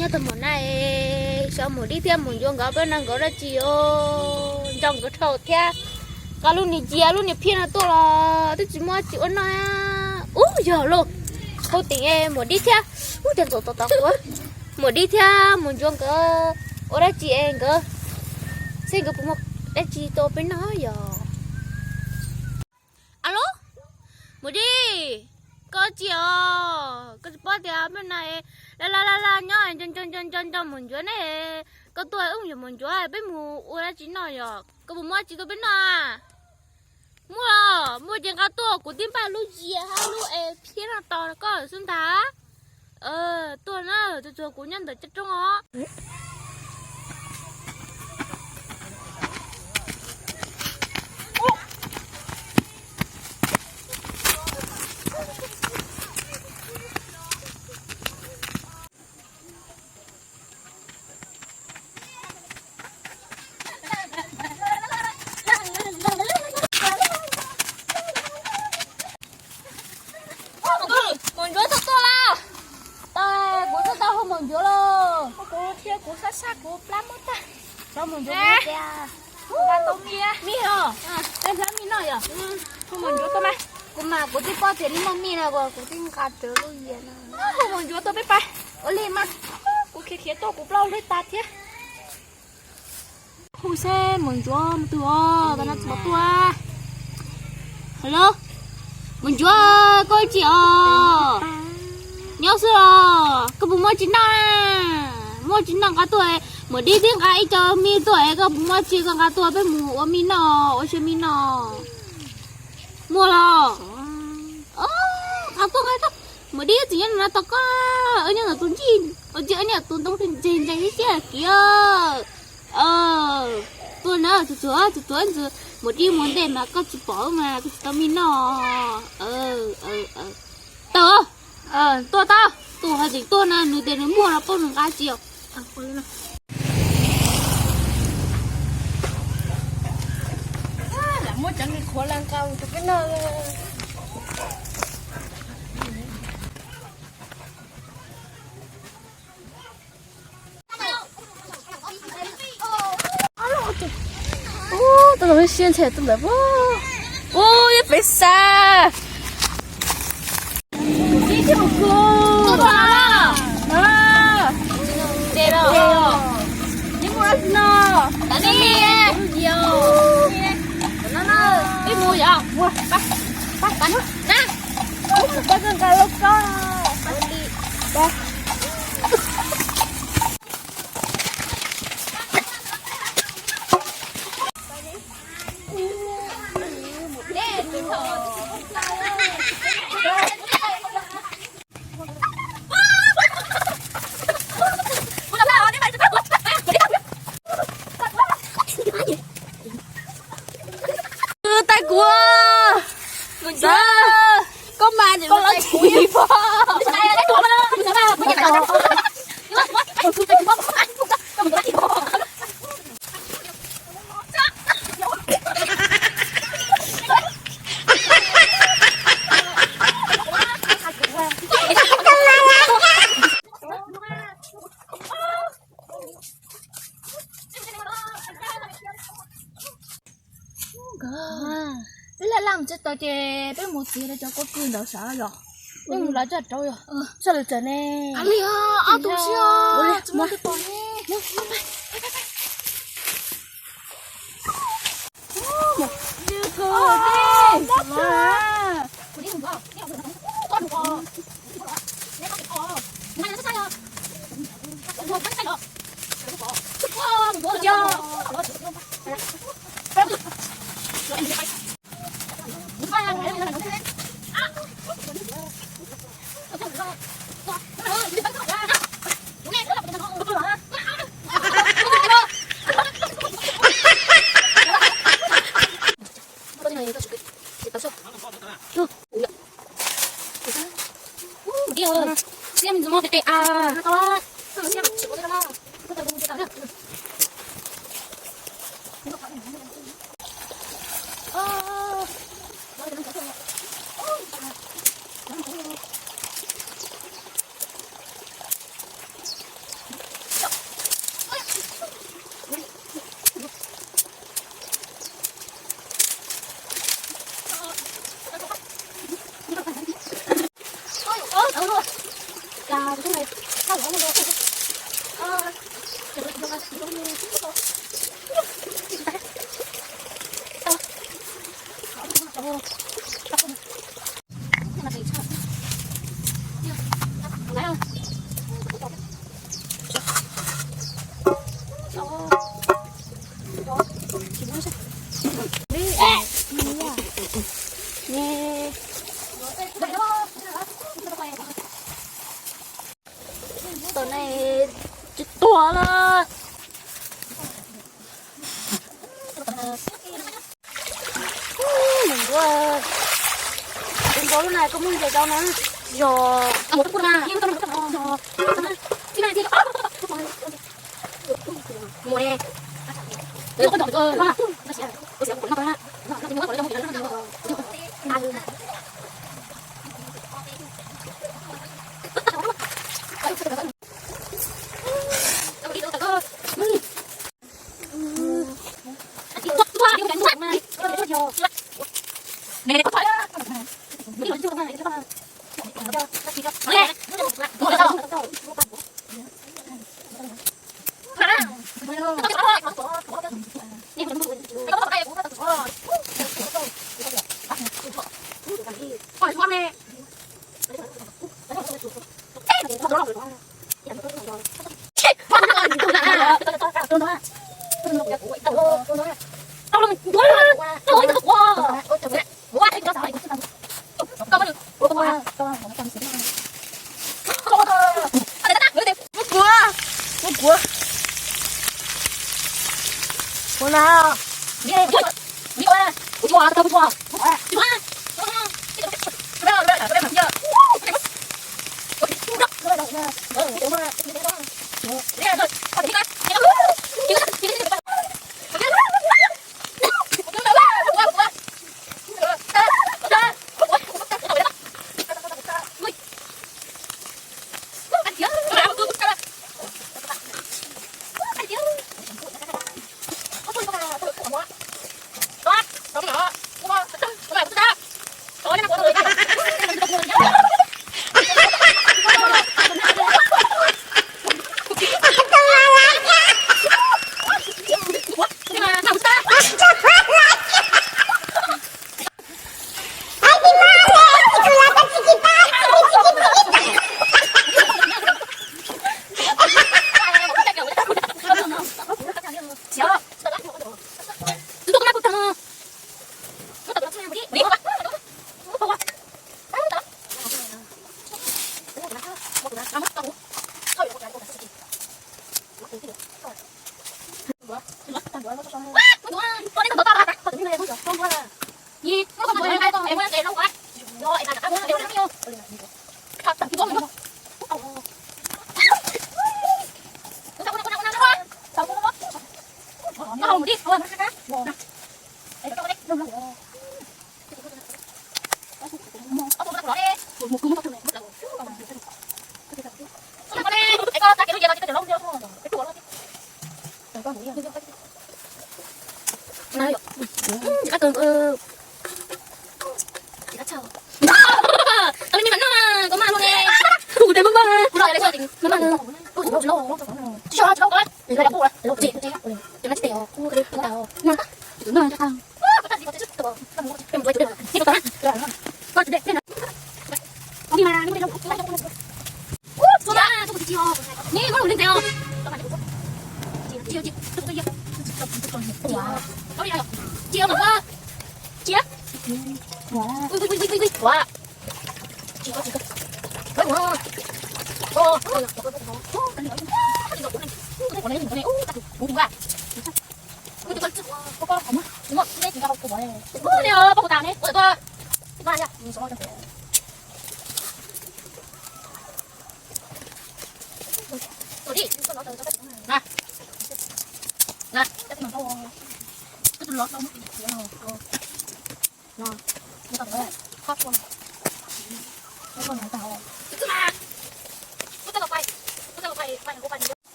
Nyob tau mus na, xyov Mus Dib thiab Mus Ncuav nkawd peb no nkawd dab tsi os, nco nkawd dhau thiab. Nqa lub niag cia lub niag phiab no tuaj los twb tsis muaj tsis ua noj. Ub, yog lauj, hauv teem Mus Dib thiab, ub, cov ntxuav tom tom kuv, Mus Dib thiab Mus Ncuav nkawd ua dab tsi es nkawd, seb nkawd puas muaj dab tsi tuaj peb noj yog. Alo, Mus Dib, koj tsis os, koj tsis paub tias peb no la la la la nyob nco nco nco nco Mus Ncuav ne. Koj tuaj wb mus yos Mus Ncuav peb mus ua dab tsi noj yom, koj puas muaj dab tsi tuaj peb noj? Muaj los muaj ces nqa tuaj, kuv twb npaj lub yias hab lub es phiab no tos koj xwb ntag. Tuaj na, tsuas tsuas kuv nyob ntawm cov roob os. Mus Ncuav tau tuaj lauj. Tau, kuv twb tau hu Mus Ncuav lauj. Kuv thiab kuv sab sab kuv plab muab tag. Tau Mus Ncuav tias, kuv nqa tau mij, mij os, peb hlab mij noj yom. Hu Mus Ncuav tuaj mas. Kuv mas kuv twb paub tias nej muaj mij no, kuv twb nqa rawv lub yias no. Hu Mus Ncuav tuaj peb pais. Ua li mas. Kuv khiav khiav tuaj kuv plaub hwb tag thiab. Hu seb Mus Ncuav mus twg os, tas no tsis pom tuaj. Alo, Mus Ncuav, koj tsis os? Nyob xwb los koj puas muaj tsis noj na? Muaj tsis noj nqa tuaj, Mus Dib twb nqa ib co mij tuaj, koj puas muaj tsis koj nqa tuaj peb mus ua mij noj, ua siab mij noj. Muaj los? Nqa tuaj nqa tuaj, Mus Dib tsis nyob no tos koj, wb nyob ntawm tus ntsej, wb nyob tus ntoo ntseeg ntseeg siab kiag. Tuaj na, tsuag tsuag tsuag tsuag ntxwg, Mus Dib mus ntej mas koj tsis pom mas koj tsis tau mij noj. Tau, tuaj tau, tus hais tias tuaj na nws tias nws muaj no paub nws nqa tsis os. Muab cov me qhuav la nqa rau peb noj. Ub, tuaj los siab ntshai tuaj ntawd. Ub, yog peb sab. Tais kuv, koj mas koj los tsis pom. Peb laj laj mus txog tod ces peb mus txiav rau cov pob kws ntawd sav yom. Peb mus lawv coj rau yom. Soj lawv txawm ne. Ob tug xwb os. Tom nej tsis tuag lawm. Nws ntuav, nws ntuav lub na koj muab ntes rau na. Yog,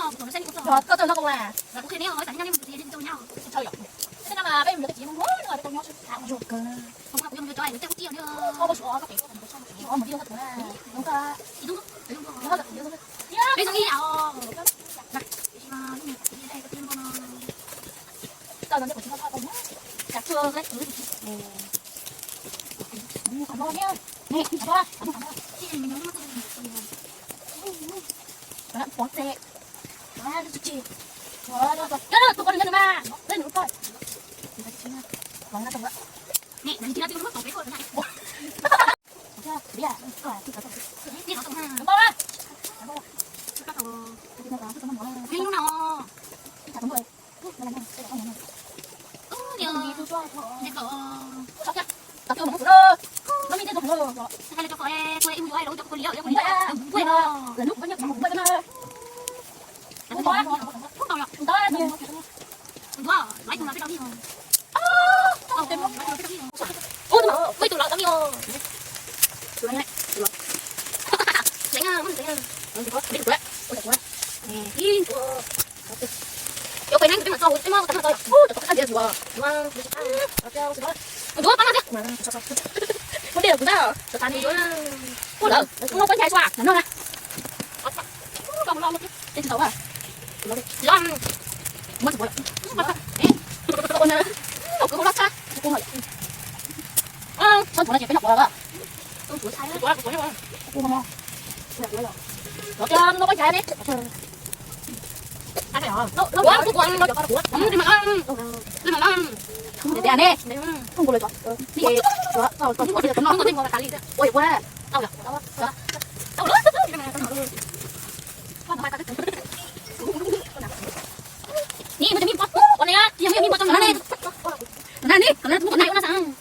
Koj txawj noj koj ua. Tsis tau yom. Xwb no mas peb mus lawv txiv mus muab no peb tau nyob sab thav ua zoo kawg na. Koj ua suav koj pem koj tau mus ib lub koj tuav na. Peb zoo ib yam os. Txawj no nyob qhov tsis noj tau na. Cas tsuag leb kwv tsis tau. Qhov no thiab. Qhov no, qhov no. Pov txes. Tus poj niam nyob nws mas, nws koj. Ua ib tug los tau me os. Ua ib tug los. Ib tug. Cov pais neeb peb mam txo, peb muab cov no txo yom. Ua cov txo qab ntxiav zuav. Ua pab no thiab. Ua dej los kuv tab. Ua lawm, ua pob nchais xua, noj na. Ua tau, muab tsis puav. Ua na, tau kwv hauv lab tshab. Txhob ntxuav no ces peb noj puav lawm. Ua no pob nchais ne. Ua lub tsis tau, ua nws pom nyuj ua neeg no ne, cas noj qab.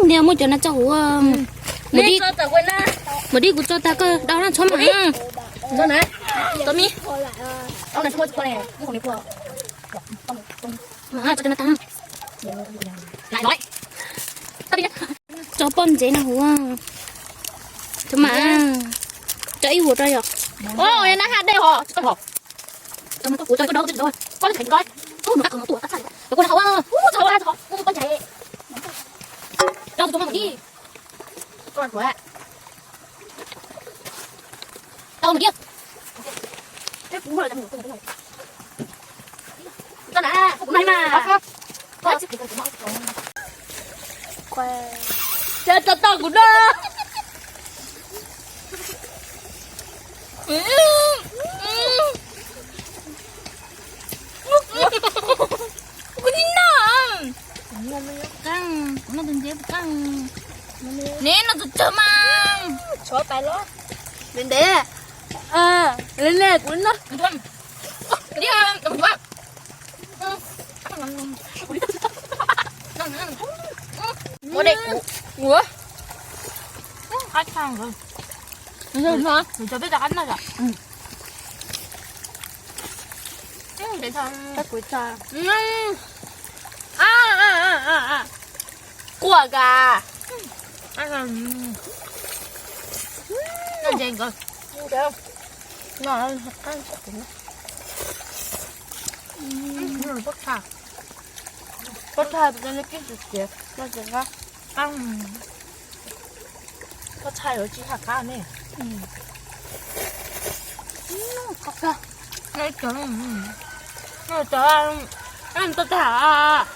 Niag muab cov no tso huv. Mus dib kuv tso tag koj dau na txhob mam. Tso poj ntsev no huv. Txhob mam. Tso ib huv rau yom. Nab ha dej ho. Tau kuv no. Kuv tsis noj. Kuv noj tus ntsev puas qab? Neb noj tus tsawg mas. Ntev ntev. Kuv noj. Ua dej kuv. Ua. Qab tshaj nkawd. Nws cov peb cov qab noj yom. Kuv tsa. Quaj ka. Noj ntses nkawd. Pob tshaj, pob tshaj no kiv tsis tias no ces qab, pob tshaj yuav tsis haj qab ne. Cov, cov, cov tag.